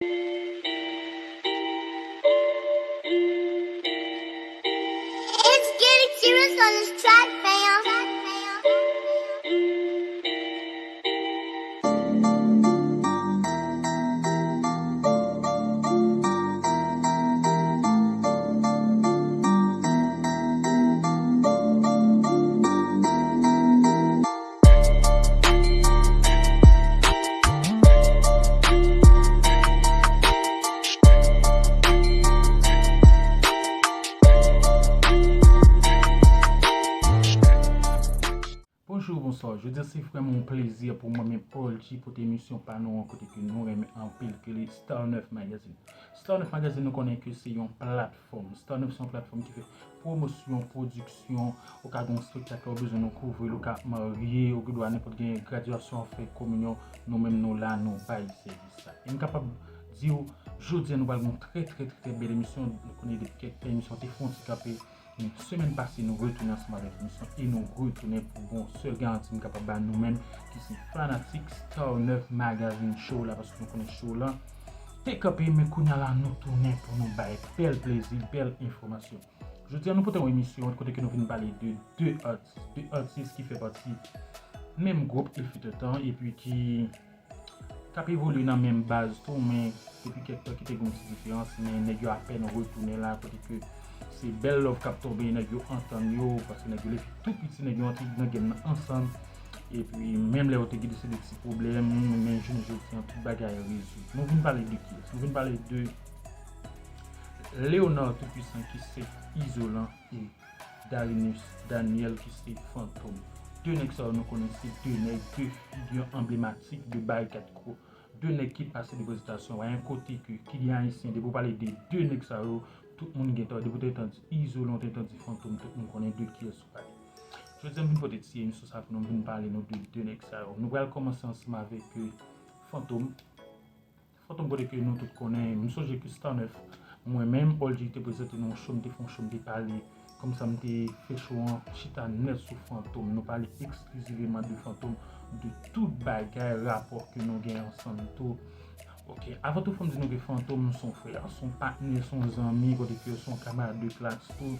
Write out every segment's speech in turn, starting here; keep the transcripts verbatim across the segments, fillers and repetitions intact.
It's getting serious on this track, fam. Bonjou, bonswa. Jodi a se vrèman yon plezi pou mwen menm Orlji pote emisyon pa nou an kote ke nou renmen anpil ke li Star nèf Magazine. Star nèf Magazine nou konnen ke se yon platfòm. Star nèf se yon platfòm ki fè pwomosyon, pwodiksyon, ou ka gen yon espektak ou bezwen nou kouvri l, ou ka marye, ou gen dwa nenpòt gen gradyasyon, fè kominyon, nou menm nou la, nou bay sèvis sa. E m kapab di w, jodi a nou pral gen yon trè, trè, trè, trè bèl emisyon. Nou konnen depi kèk tan emisyon te fè yon ti kanpe. Men semèn pase, nou retounen ansanm avèk emisyon e nou retounen pou bon sèl garanti m kapab ba nou menm ki se fanatik Star nèf Magazine Show la, paske nou konnen show la te kanpe, men kounye a la nou tounen pou nou bay bèl plezi, bèl enfòmasyon. Jodi a nou pote yon emisyon kote ke nou vin pale de de atis, de atis ki fè pati menm gwoup Il fut un temps epi ki k ap evolye nan menm baz tou, men depi kèk tan ki te gen yon ti diferans, men nèg yo apèn retounen la, kote ke se bèl love k ap tonbe, nèg yo antann yo, paske nèg yo depi tou piti, nèg yo antre nan game nan ansanm, epi menm lè yo te gen de se de ti pwoblèm, men jounen jodi an, tout bagay rezoud. Nou vin pale de kiyès? Nou vin pale de Léonard Tout Puissant ki se Izolan e Darinus Daniel ki se Fantom. De nèg sa yo nou konnen se de nèg, de figi anblematik de Barikad Crew. De nèg ki pase de prezentasyon, pa yon kote ke, ki gen ayisyen, depi w pale de de nèg sa yo, tout moun gentan, depi w te tande Izolan, w te tande Fantom, tout moun konnen de kiyès ou pale. Jodi a m vin pote ti emisyon sa pou nou, m vin pale nou de de nèg sa yo. Nou pral kòmanse ansanm avèk, euh, Fantom. Fantom kote ke nou tout konnen, m sonje ke Star nèf, mwen menm, Orlji te prezante nou yon show, m te fè yon show, m te pale, kòmsa m te fè show an chita nèt sou Fantom. Nou pale eksklizivman de Fantom, de tout bagay, rapò ke nou gen ansanm tou. Ok, avan tou, fò m di nou ke Fantom se yon frè, se yon patnè, se yon zanmi, kote ke se yon kamarad de klas tou.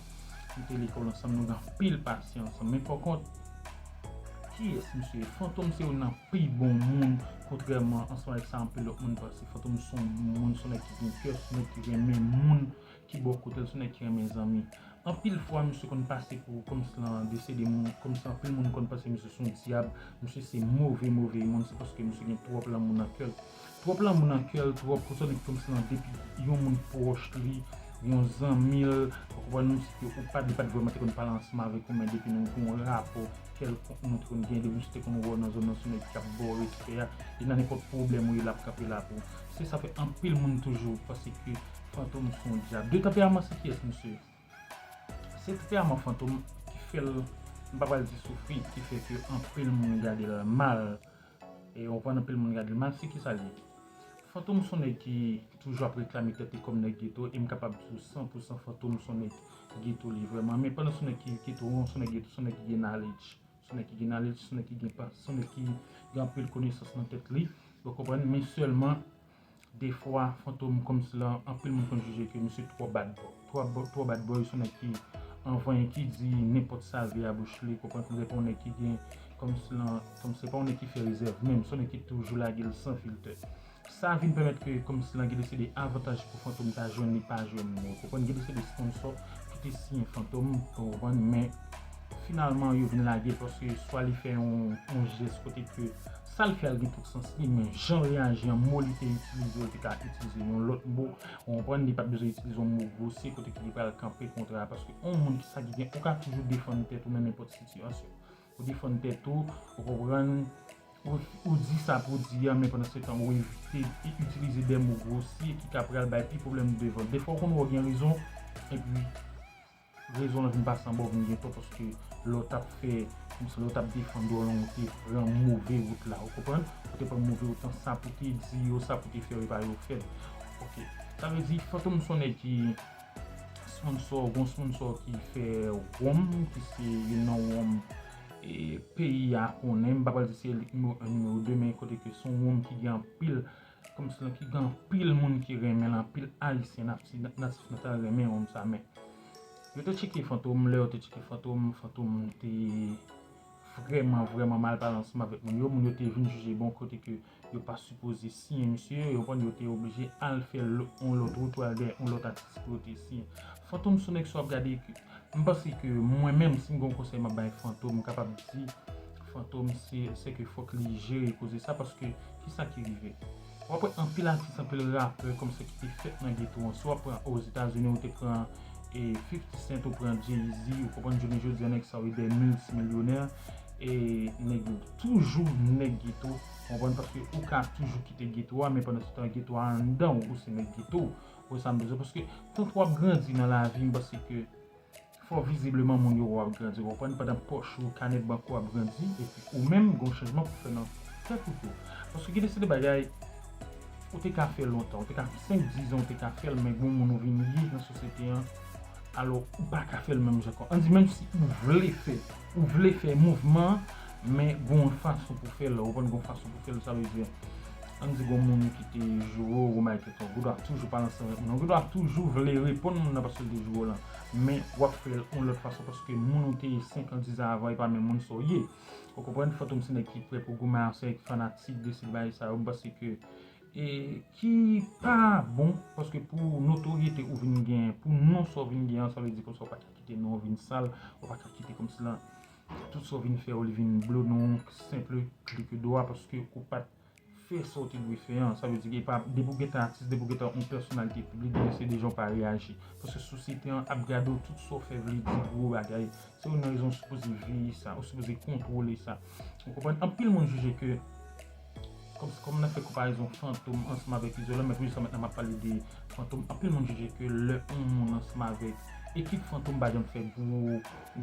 Nou te lekòl ansanm, nou gen anpil pase ansanm. Men pa kont, kiyès misye ye? Fantom se youn nan pi bon moun, kontrèman ansanm avèk sa anpil lòt moun panse. Fantom se yon moun, se yon nèg ki gen kè, se yon nèg ki renmen moun ki bò kote l, se yon nèg ki renmen zanmi. Anpil fwa, misye konn pase pou kòmsi l an desede moun, kòmsi anpil moun konn panse misye se yon dyab, misye se move, move moun, se paske misye gen twòp lanmou nan kè l. Twòp lanmou nan kè l, twòp, pou sa, li kòmsi l an depi yon moun pwòch li, yon zanmi l, ou konprann, misye, ou pa, li pa t vrèman te konn pale ansanm avèk ou, men depi nou gen yon rapò kèlkonk nou te konn gen, depi misye te konn wè w nan zòn nan, se yon nèg k ap ba w respè a, e nan nenpòt pwoblèm ou ye, l ap kanpe la pou ou. Se sa fè anpil moun toujou panse ke Fantom se yon dyab. De tanperaman, se kiyès misye? Se tanperaman Fantom ki fè l, m pa pral di soufri, ki fè ke anpil moun gade l mal. E w konprann, anpil moun gade l mal, se kisa l ye? Fantom se yon nèg ki toujou ap reklame tèt li kòm nèg geto, e m kapab di w san pou san Fantom se yon nèg geto li vrèman. Men pandan se yon nèg ki geto, se yon nèg geto, se yon nèg ki gen knowledge. Se yon nèg ki gen knowledge, se yon nèg ki gen pa, se yon nèg ki gen anpil konesans nan tèt li. Ou konprann? Men sèlman, defwa, Fantom kòmsi la, anpil moun konn jije ke misye twò bad boy. Twò bo-, twò bad boy, se yon nèg ki anvan ki di nenpòt sa vle a bouch li, konprann, kòmsi se pa yon nèg ki gen, kòmsi la, kòmsi se pa yon nèg ki fè rezèv menm, se yon nèg ki toujou lage l san filtè. Sa vin pèmèt ke kòmsi la gen de se de avantaj pou Fantom ta jwenn, li pa jwenn yo. Konprann, gen de se de sponsò ki te siyen Fantom, ou konprann, men finalman yo vin lage l paske swa li fè yon, yon jès kote ke sa l fè a l gen tout sans li, men jan l reyaji an, mo li te itilize, yo te ka itilize yon lòt mo, ou konprann, li pa t bezwen itilize yon mo gwosye kote ke li pral kanpe kontra a, paske yon moun ki sa ki gen, ou ka toujou defann tèt ou nan nenpòt sitiyasyon. Ou defann tèt ou, ou konprann, ou, ou di sa pou di a, men pandan se tan ou evite i-, itilize de mo gwosye ki ka pral bay pi pwoblèm devan. Defwa ou konn wè w gen rezon, epi rezon an vin pase anba w, vin gen tò, paske lè w t ap fè, kòmsi lè w t ap defann dwòl lan, ou te pran move wout la, ou konprann? Ou te pran move wout lan, sa pou te di yo, sa pou te fè yo, e pa yo fè l. Ok. Sa vle di, Fantom se yon nèg ki sponsò, gon sponsò ki fè wonm, ki se youn nan wonm e peyi a konnen, m pa pral di se li nimewo en, nimewo de, men kote ke se yon wonm ki gen anpil, Fantom se lan ki gen anpil moun ki renmen l, anpil ayisyen natif natal renmen moun sa, men yo te tcheke Fantom, lè yo te tcheke Fantom, Fantom te vrèman, vrèman mal pale ansanm avèk moun yo. Moun yo te vin jije bon kote ke yo pa sipoze siyen misye, yo konn yo te oblije al fè yon lòt wout, al dèyè yon lòt atis pou yo te siyen. Fantom se yon nèg si w ap gade, m panse ke mwen menm, si m gen yon konsèy m ap bay Fantom, m kapab di Fantom se, se ke fòk li jere koze sa, paske kisa ki rive? W ap wè anpil atis, anpil rapè kòmsi ki te fèt nan geto an. Si w ap pran Ozetazini, ou te pran e fifty Cent, ou pran Jay-Z, ou konprann, jounen jodi a nèg sa yo de miltimilyonè, e nèg yo toujou nèg geto, konprann, paske ou ka toujou kite geto a, men pandan se tan geto a anndan ou, ou se nèg geto. Ou sa m bezwen, paske tank w ap grandi nan lavi, m panse ke fò vizibleman moun yo wè w ap grandi, konprann, pandan pòch ou, kanè bank ou ap grandi, epi ou menm, gon chanjman pou fè nan tèt ou tou. Paske gen de se de bagay, ou te ka fè lontan, ou te ka senk, diz an, ou te ka fè l, men gon moun ou vin ye nan sosyete an, alò, ou pa ka fè l menm jan ankò. Ann di, menm si ou vle fè, ou vle fè mouvman an, men gon fason pou fè l, ou konn gon fason pou fè l, sa vle di, ann di gon moun ki te joure w, gon bagay kèlkonk, ou dwa toujou pale ansanm avèk moun nan, ou dwa toujou vle reponn moun nan paske l te joure w lan, men w ap fè l yon lòt fason paske moun ou te ye senk an, diz an avan, e pa menm moun sa w ye. Ou konprann? Fantom se nèg ki prè pou goumen ansanm avèk fanatik de se bagay sa yo, m panse ke e ki pa bon, paske pou notoryete ou vin gen, pou non sa w vin gen an, sa vle di kòmsi w pa ka kite non w vin sal, ou pa ka kite kòmsi lan tout sa w vin fè yo, li vin blo nan yon senp klik dwa, paske ou pa t fè sa w te dwe fè an. Sa vle di ke pa, depi w gentan atis, depi w gentan yon pèsonalite piblik, gen de se de jan w pa reyaji. Paske sosyete an ap gade w, tout sa w fè vle di gwo bagay. Se youn nan rezon ou sipoze veye sa, ou sipoze kontwole sa. Ou konprann? Anpil moun jije ke, kòm, kòm n ap fè konparezon Fantom ansanm avèk Izolan, men pou jis la mentnan m ap pale de Fantom, anpil moun jije ke lè yon moun ansanm avèk ekip Fantom pa janm fè gwo,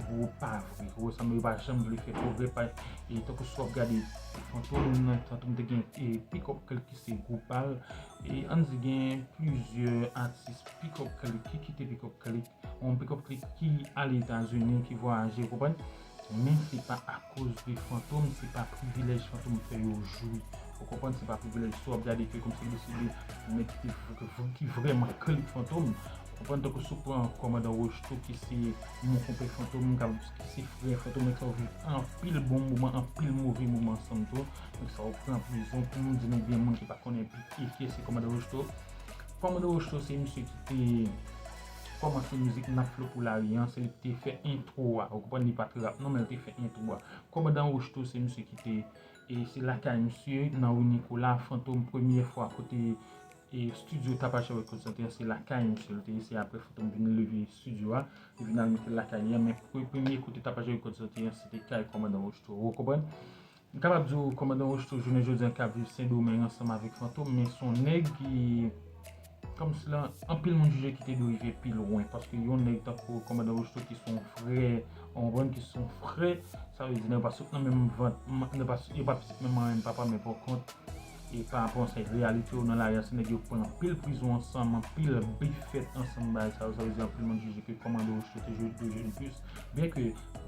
gwo pa vre. Ou wè sa, men yo pa janm vle fè pwogrè pa, e tankou si w ap gade Fantom, Fantom te gen e Pick Up Click ki se gwoup pa l, e ann di gen plizyè atis Pick Up Click ki kite Pick Up Click, yon Pick Up Click ki ale Etazini, ki vwayaje, ou konprann? Men se pa akoz de Fantom, se pa privilèj Fantom fè yo jwi. Ou konprann? Se pa privilèj. Si w ap gade ke kòmsi de se de nèg ki te v-, v-, ki vrèman klik Fantom, ou konprann? Tankou si w pran Kòmandan Rocheteau ki se mon konpè Fantom, ki se frè Fantom, nèg sa yo viv anpil bon moman, anpil move moman ansanm tou. Nèg sa yo pran prizon, pou nou di nou gen moun ki pa konnen pi e ki se Kòmandan Rocheteau. Kòmandan Rocheteau se misye ki te kòmanse mizik N ap Flo pou lari an, se li ki te fè entwo a. Ou konprann, li pa t rap non, men li te fè entwo a. Kòmandan Rocheteau se misye ki te, e se lakay misye nan ri Nicolas, Fantom, premyè fwa kote e estidyo Tapajè Records lan te ye, se lakay misye li te ye, se apre Fantom vin leve estidyo a, li vin al mete l lakay li an, men pre-, premye kote Tapajè Records lan te ye, se te kay Kòmandan Rocheteau. Ou konprann? M kapab di w, Kòmandan Rocheteau, jounen jodi a, k ap viv Sendomeng ansanm avèk Fantom, men se yon nèg ki, kòmsi lan, anpil moun jije ki te dwe rive pi lwen, paske yon nèg tankou Kòmandan Rocheteau ki se yon frè, ou konprann, ki se yon frè, sa vle di, nèg pa sot nan menm vant, m-, nèg pa, yo pa pitit menm manman, menm papa, men pa kont, e pa rapò a sa, reyalite yo nan lari a, se nèg yo pran anpil prizon ansanm, anpil bif fèt ansanm, bagay sa yo, sa vle di, anpil moun jije ke Kòmandan Rocheteau te jwe, te jwe plis, byen ke,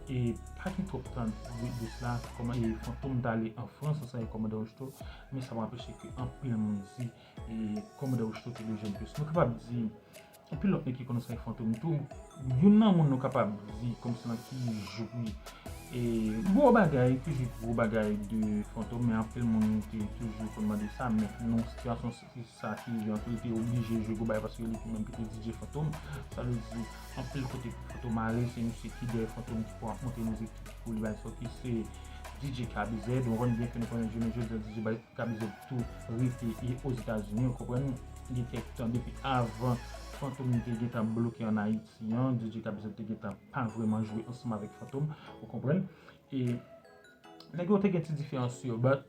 e pa gen twòp tan de, de sila, kòman, e Fantom t ale an Frans ansanm avèk Kòmandan Rocheteau, men sa pa anpeche ke anpil moun di, e Kòmandan Rocheteau te dwe jwenn plis. Nou kapab di, anpil lòt nèg ki konn ansanm avèk Fantom tou, youn nan moun nou kapab di kòmsi lan ki jwi e gwo bagay, ki jwi gwo bagay de Fantom, men anpil moun te toujou konn mande sa, men nan yon sitiyasyon sa ki rive an tou, li te oblije jwe gwo bagay paske li menm ki te D J Fantom. Sa vle di, anpil kote pou Fantom ale, se misye ki dèyè Fantom ki pou ap monte mizik pou li, bay sa ki se D J K B Z. Ou konprann byen ke nou konnen jounen jodi a D J K B Z tou rete e Ozetazini, ou konprann? Gen kèk tan, depi avan Fantom te gentan bloke ann Ayiti an, D J K B Z te gentan pa vrèman jwe ansanm avèk Fantom, ou konprann? E nèg yo te gen ti diferans yo, but,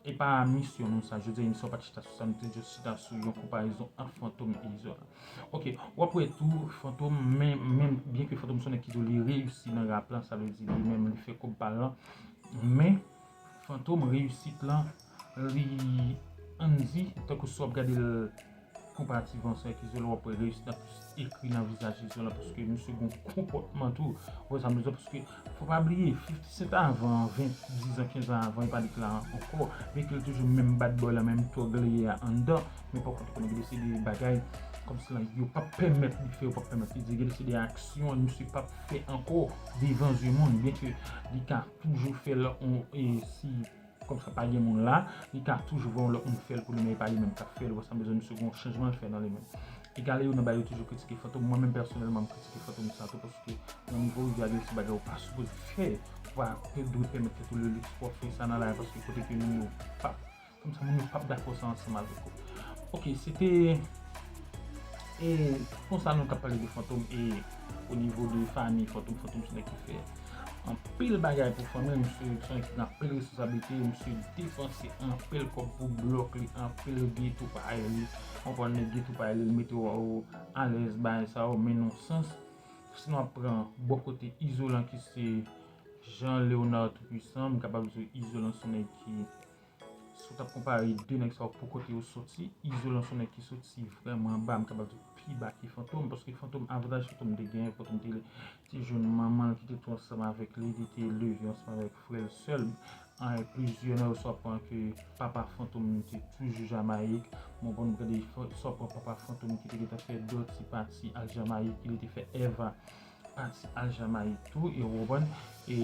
e pa misyon nou sa, jodi a emisyon pa t chita sou sa, nou te just chita sou yon konparezon ant Fantom e Izolan. Ok, w ap wè tou, Fantom, men, men, byen ke Fantom se yon nèg ki tou li reyisi nan rap lan, sa vle di li menm li fè kòb pa l lan, men Fantom reyisit lan, li, ann di, tankou si w ap gade l, konparativman ansanm ak Izolan, w ap wè reyisit lan plis ekri nan vizaj Izolan, paske misye gen yon konpòtman tou. Ou wè sa m vle di, paske fò pa bliye, fifty Cent avan, ven, diz an, kenz an avan, e pa li k la ankò, byenke l toujou menm bad boy la, menm tòg li ye a anndan, men pa kont, konnen gen de se de bagay kòmsi lan yo p ap pèmèt li fè, yo p ap pèmèt li di, gen de se de aksyon misye p ap fè ankò devan zye moun, byenke li ka toujou fè l, on, e si kòmsa pa gen moun la, li ka toujou voye yon lòt moun fè l pou li, men e pa li menm k ap fè l. Ou wè sa m bezwen, misye gen yon chanjman l fè nan li menm. Egalè yo nan bagay yo toujou kritike Fantom. Mwen menm pèsonèlman, m kritike Fantom sa tou, paske nan nivo w rive a, gen se bagay ou pa sipoze fè. Ou pa dwe pèmèt tèt ou le luxe pou w ap fè sa nan la, paske kote ke nou ye, ou p ap, kòmsa moun yo p ap dakò sa ansanm avèk ou. Ok, se te, e, konsa nou t ap pale de Fantom, e o nivo de fanmi Fantom, Fantom se nèg ki fè anpil bagay pou fanmi l, misye se nèg ki gen anpil responsablite, misye depanse anpil kòb pou blòk li, anpil geto pa li, konprann nèg geto pa li, l mete w alèz, bagay sa yo, men nan sans, si nou ap pran bò kote Izolan ki se Jean Léonard Tout Puissant, m kapab di w Izolan se nèg ki, si w t ap konpare de nèg sa yo pou kote yo soti, Izolan se yon nèg ki soti vrèman ba, m kapab di w pi ba ke Fantom, paske Fantom, avantaj Fantom te genyen, Fantom te, te jwenn manman l ki te tou ansanm avèk li, li te leve ansanm avèk frè l sèl. An, plizyè nan yo, sa w ap pran ke papa Fantom te toujou Jamayik, m konprann, gade, sa w ap pran papa Fantom ki te gentan fè Dutty pati al Jamayik, ki li te fè Eva pati al Jamayik tou, e w konprann, e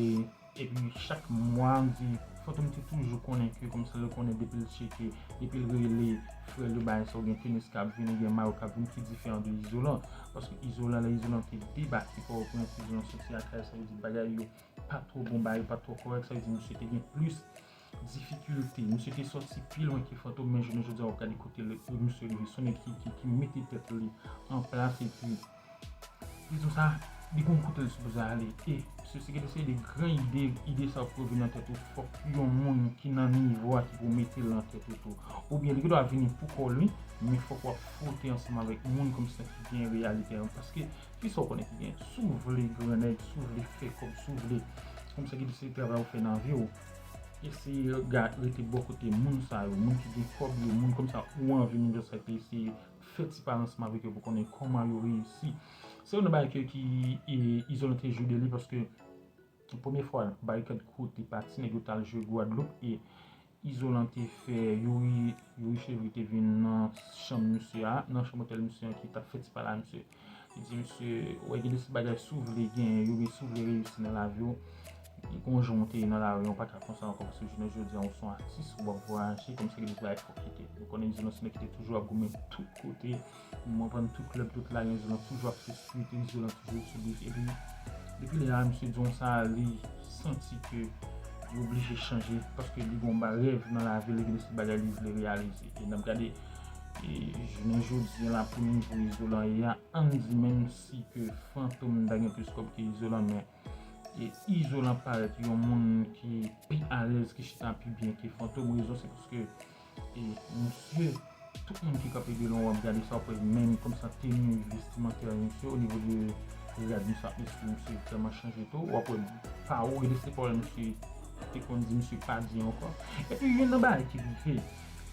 Epi chak mwa, m di, Fantom te toujou konnen ke, kòmsa l konnen depi l tcheke, depi l rele frè l yo, bagay sa yo, gen tenis k ap vini, gen mayo k ap vini ki diferan de Izolan. Paske Izolan, lè Izolan te debake Pòtoprens, Izolan soti lakay, sa vle di bagay yo pa twò bon, bagay yo pa twò kòrèk, sa vle di misye te gen plis difikilte. Misye te sòti pi lwen ke Fantom, men jounen jodi a, w ap gade kote l, misye rive. Se yon nèg ki, ki, ki mete tèt li an plas, epi Dizon sa, li gon kote l sipoze ale. E, se, se gen de seri de gran ide, ide sa yo pou yo vin nan tèt ou, fòk yon moun ki nan nivo a ki pou mete l nan tèt ou tou. Oubyen li gendwa vini pou kò li, men fòk w ap fwote ansanm avèk moun kòmsa ki gen reyalite an. Paske, kisa w konnen ki gen? Si w vle gran nèg, si w vle fè kòb, si w vle, kòmsa gen de seri travay ou fè nan vi w, eseye ga-, rete bò kote moun sa yo, moun ki gen kòb yo, moun kòmsa ou anvi moun jan sa yo te eseye fè ti pale ansanm avèk yo pou konnen kòman yo reyisi. Se youn nan bagay ke ki, e, Izolan te jwi de li, paske premye fwa Barikad Crew te pati, nèg yo t al jwe Gwadloup, e Izolan te fè Youri, Youri Chevry te vin nan chanm misye a, nan chanm otèl misye a ki t ap fè ti pale a misye. Li di misye, wè gen de ti bagay si w vle genyen yo, men si w vle reyisi nan lavi w, e gon jan w te ye nan lari an, w pa ka konsa ankò, paske jounen jodi a, w se yon atis, w ap vwayaje, kòmsi gen de ti bagay fòk kite. Nou konnen Izolan se nèg ki te toujou ap goumen tout kote, m konprann tout klèb, tout lari, Izolan toujou ap fè street, Izolan toujou sou bif. Epi, depi lè a, misye di w sa, li santi ke li oblije chanje, paske li gon ba rèv nan lavi, li gen de ti bagay li vle reyalize. E n ap gade, e, jounen jodi a la, pou nivo Izolan ye a, ann di menm si ke Fantom ta gen plis kòb ke Izolan, men, e, Izolan parèt yon moun ki pi alèz, ki chita pi byen ke Fantom. Rezon se paske, e, misye, tout moun ki kanpe de lwen, w ap gade sa, w ap wè menm kòmsa teni vestimantè misye, o nivo de rad misye ap mesye, misye vrèman chanje tou. W ap wè pawòl, gen de se pawòl misye te konn di, misye pa di ankò. Epi youn nan bagay ki rive,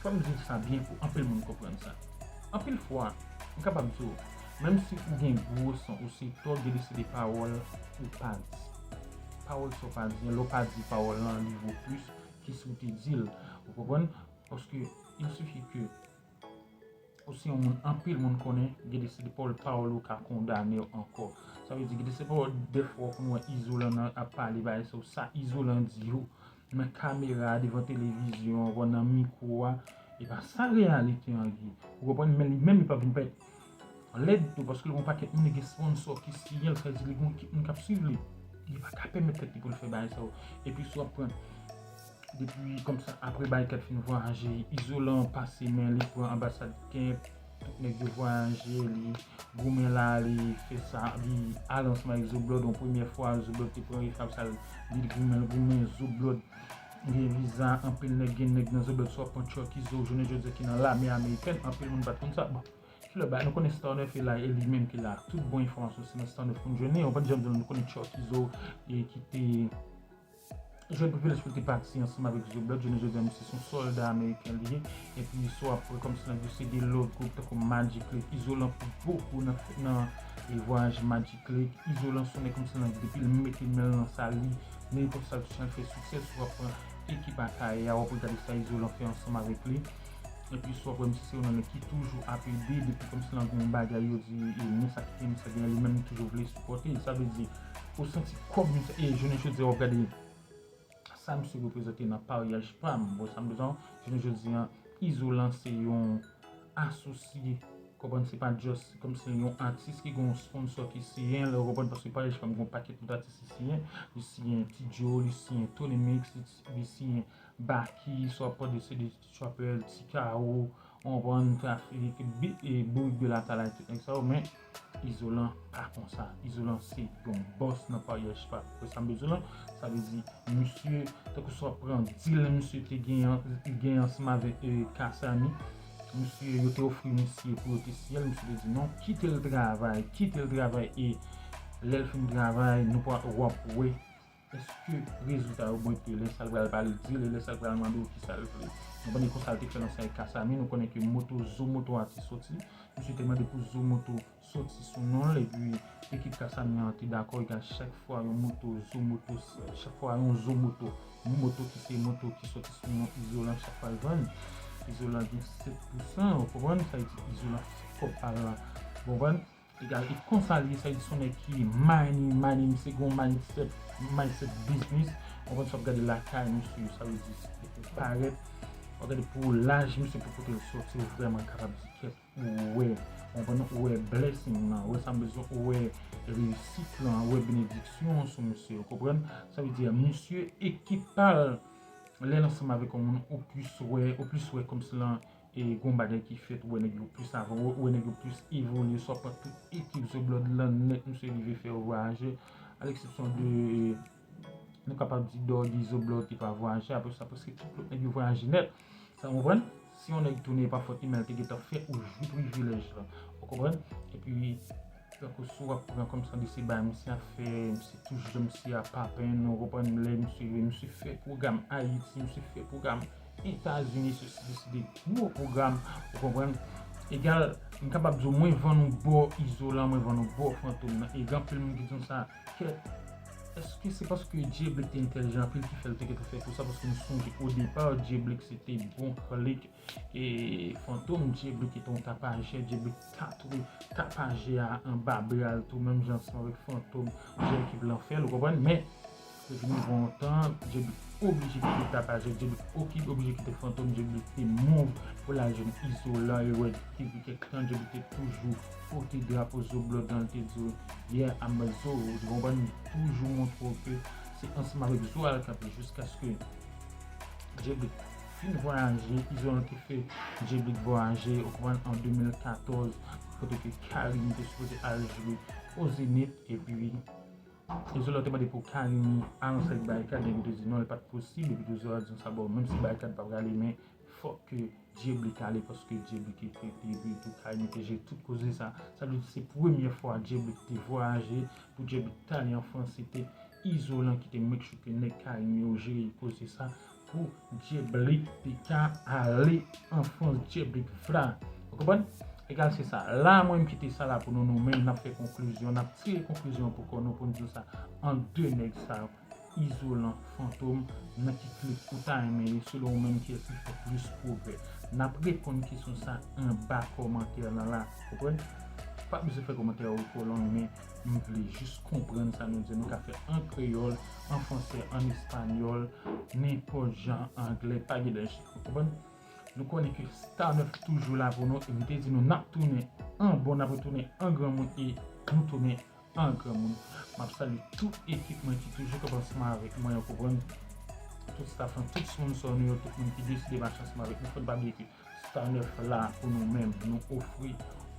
fò m di sa byen pou anpil moun konprann sa. Anpil fwa, m kapab di w, menm si ou gen gwo san, ou se tòg, gen de se de pawòl ou pa di. Pawòl sa w pa di an, lè w pa di pawòl lan, li vo plis ke si w te di l. Ou konprann? Paske il suffit ke ou se yon moun anpil moun konnen, gen de se de pawòl, pawòl ou ka kondane w ankò. Sa vle di, gen de se pawòl, dèfwa w konn wè Izolan nan ap pale bagay sa, sa Izolan di yo nan kamera a, devan televizyon an, nan mikwo a, e pa sa reyalite an ye. Ou konprann? Men li menm, li pa vin parèt lèd tou, paske li gon pakèt moun, li gen sponsò ki siyen l, sa vle di li gon ekip moun k ap swiv li. Li pa ka pèmèt tèt li pou l fè bagay sa yo. Epi si w ap pran, depi kòmsa, apre Barikad fin vwayaje, Izolan pase men li pran anbasad Kemp, tout nèg yo vwayaje, li goumen la, li fè sa, li al ansanm avèk Zoblòd, yon premyè fwa, Zoblòd te pran refab sa, li goumen, l goumen, Zoblòd gen viza, anpil nèg, gen nèg nan Zoblòd, si w ap pran Chucky Zo, jounen jodi a ki nan lame amerikèn, anpil moun pa t konn sa. Bon, kilè bagay, nou konnen Star Neuf e la, e li menm ki la. Tout bon enfòmasyon se nan Star Neuf pou n jwenn li. Ou pa t janm di nou konnen Chucky Zo, e ki te jwenn privilèj pou l te pati ansanm avèk Zo Blood. Jounen jodi a, misye se yon sòlda ameriken li ye. Epi, sa w ap wè kòmsi nan se de lòt gwoup tankou Magic Lake, Izolan pou bokou nan, nan e vwayaj Magic Lake. Izolan se yon nèg kòmsi nan depi l mete men l nan sa li, nenpòt sa l touche l fè siksè. Si w ap pran ekip Akayè a, w ap gade sa Izolan fè ansanm avèk li. Epi, si w ap wè misye se yon nan nèg ki toujou ap ede, depi kòmsi nan gon bagay yo di, e, men sa ki gen, men sa gen, li menm li toujou vle sipòte. Sa vle di, ou santi kòb misye, e jounen jodi a, w ap gade sa misye reprezante nan paryaj pa m. Bon, sa m bezwen, jounen jodi a, Izolan se yon asosye, konprann, se pa just kòmsi yon atis ki gen yon sponsor ki siyen l, ou konprann, paske paryaj pa m gen yon pakèt lòt atis ki siyen, li siyen Ti Joe, li siyen Tony Mix, li, li siyen Baky, sa w ap tande se de Ti Trapper, Ti Kawo, w konprann, Trafik, Bi-, e, Bourik de Latalay, tout nèg sa yo, men Izolan pa konsa. Izolan se yon bòs nan paryaj pa m. Sa m bezwen lan, sa vle di, misye, tankou sa w ap pran dil misye te genyen, genyen ansanm avèk, e, Kasami, misye, yo te ofri misye pou yo te siyen l, misye te di non, kite l travay, kite l travay, e lè l fin travay, nou pral, w ap wè èske rezilta yo bon, epi lè sa l pral pale dil, e lè sa l pral mande w kisa l vle. Nou konnen konsa l te fè l ansanm avèk Kasami, nou konnen ke moto, Zo Moto a te soti, misye te mande pou Zo Moto soti sou non l, epi ekip Kasami an te dakò, egal chak fwa yon moto, Zo Moto, chak fwa yon Zo Moto, yon moto ki se moto ki soti sou non Izolan, chak fwa l vann, Izolan gen sèt pousan, ou konprann, sa vle di Izolan fè kòb pa l la, ou konprann? Egal, e konsa l ye, sa vle di se yon nèg ki money, money, misye gen yon mindset, mindset business. Ou konprann, sa w ap gade lakay misye, sa vle di, se pou parèt. W ap gade pou laj misye, pou kote l soti, ou vrèman kapab di kèt, ou wè, ou konprann, ou wè blessing lan, ou wè sa m bezwen, ou wè reyisit lan, ou wè benediksyon sou misye, ou konprann? Sa vle di, misye, ekip pa l, lè l ansanm avèk yon moun, ou plis wè, ou plis wè kòmsi lan, e gon bagay ki fèt, ou wè nèg yo plis avan, ou wè nèg yo plis evolye, sa w ap pran tout ekip Zo Blood lan nèt, misye rive fè yo vwayaje, a leksepsyon de, nou kapab di Doggy, Zo Blood ki pa vwayaje, apre sa, prèske tout lòt nèg yo vwayaje nèt. Sa w konprann? Si yon nèg tounen, pa fòt imèl te gentan fè ou jwi privilèj lan. Ou konprann? Epi, tankou si w ap pran kòmsi de se bagay misye ap fè, misye toujou jan misye ap papen, ou konprann, lè misye, misye fè pwogram Ayiti, misye fè pwogram Etazini, se, se, se de gwo pwogram, ou konprann. Egal, m kapab di w, mwen vann ou bò Izolan, mwen vann ou bò Fantom nan. E gen anpil moun ki di m sa, kèt, èske se paske Djeblick te entèlijan anpil ki fè l te gentan fè tou sa? Paske m sonje o depa, Djeblick se te bon klik, e Fantom, Djeblick te yon tapajè, Djeblick tatouye tapajè a anba bra l tou, menm jan ansanm avèk Fantom, jan ekip lan fè l, ou konprann? Men, Epi nou pran yon tan, Djeblick oblije kite tapajè, Djeblick oblije kite Fantom, Djeblick te move pou l al jwenn Izolan, e wè depi kèk tan Djeblick te toujou pote drapo Zo Blood lan, l te di w, yeah, I'm a Zo, ou konprann, li toujou montre w ke se ansanm avèk Zo a l kanpe jiskaske Djeblick fin vwayaje, Izolan te fè Djeblick vwayaje, ou konprann, an de mil katòz, kote ke Karimi te sipoze al jwe o Zenith, epi Izolan te mande pou Karimi anonse ak Barikad, nèg yo te di non, li pa t posib, epi tou Izolan di sa, bon, menm si Barikad pa prale, men fòk ke Djeblick ale, paske Djeblick te, te, te, te, Karimi te jere tout koze sa. Sa vle di se premyè fwa Djeblick te vwayaje, pou Djeblick t ale an Frans, se te Izolan ki te make sure ke nèg Karimi yo jere koze sa, pou Djeblick te ka ale an Frans, Djeblick vla. Ou konprann? Egal, se sa. La, mwen, m kite sa la pou nou, nou menm, n ap fè konklizyon, n ap tire konklizyon pou kò nou, pou n di sa. Ant de nèg sa yo, Izolan, Fantom, nan ki klik ou ta renmen ye, selon ou menm, kiyès ki fè plis pwogrè? N ap reponn kesyon sa anba kòmantè lan la. Konprann? Pa bezwen fè kòmantè yo twò long, men m vle jis konprann sa nou di. Nou ka fè an kreyòl, an fransè, an espanyòl, nenpòt jan, anglè, pa gen danje. Ou konprann? Nou konnen ke Star nèf toujou la pou nou, e m te di nou n ap tounen an bon, n ap retounen an granmoun, e nou tounen an granmoun. M ap salye tout ekip mwen ki toujou kanpe ansanm avèk mwen, ou konprann? Tout staff lan, tout sponsor nou yo, tout moun ki deside mache ansanm avèk nou, fò n pa bliye ke Star nèf la pou nou menm, nou ofri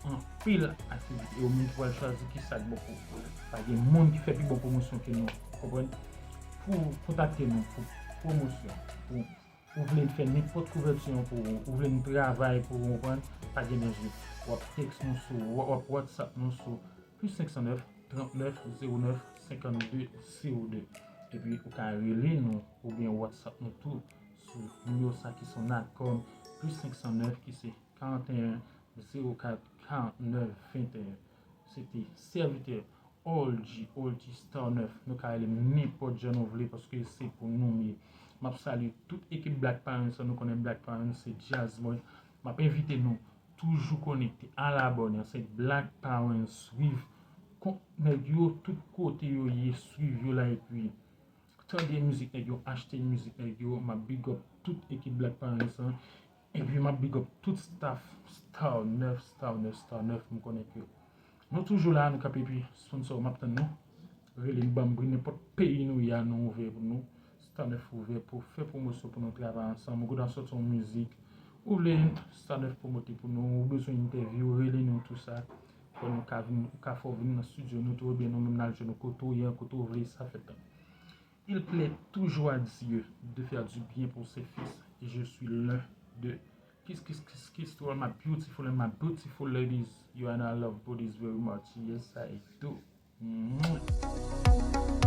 anpil aktivite. E ou menm ki pral chwazi kisa k bon pou ou. Pa gen moun ki fè pi bon pwomosyon ke nou, konprann? Pou kontakte nou pou pwomosyon, pou ou vle n fè nenpòt kouvèti an pou ou, ou vle n travay pou ou, konprann? Pa gen danje. W ap tèks nou sou, w ap WhatsApp nou sou plis senk san nèf, trant nèf, zewo nèf, senkannde, zewo de. Epi ou ka rele nou oubyen WhatsApp nou tou sou nimewo sa ki sou Natcom, plis senk san nèf ki se karant e en zewo kat karant nèf venteyen. Se te sèvitè Old G, Old G Star nèf. Nou ka rele m nenpòt jan nou vle paske se pou nou m ye. M ap salye tout ekip Black Parents lan. Nou konnen Black Parents se djaz mwen. M ap envite nou toujou konekte, al abòne, se Black Parents, swiv kont nèg yo tout kote yo ye, swiv yo la epi tande mizik nèg yo, achte mizik nèg yo. M ap big up tout ekip Black Parents lan. Epi m ap big up tout staff Star nèf, Star nèf, Star nèf, m konnen ke nou toujou la, nou kanpe epi sponsor, m ap tann nou. Rele n, ban m bri, nenpòt peyi nou ye a, nou ouvè pou nou. Star nèf ouvè pou fè pwomosyon pou nou travay ansanm. Ou gentan sòti yon mizik, ou vle Star nèf pwomote pou nou, ou bezwen entèvyou, rele nou tou sa. Fò nou ka vin, ou ka fè w vin nan estidyo nou tou, oubyen nou menm n al jwenn ou kote w ye, kote w vle sa fèt la. Il plaît toujours à Dieu de faire du bien pour ses fils. Et je suis l'un de Kiss, kiss, kiss, kiss to all my beautiful and my beautiful ladies. You and I love bodies very much. Yes, I do. Mhm.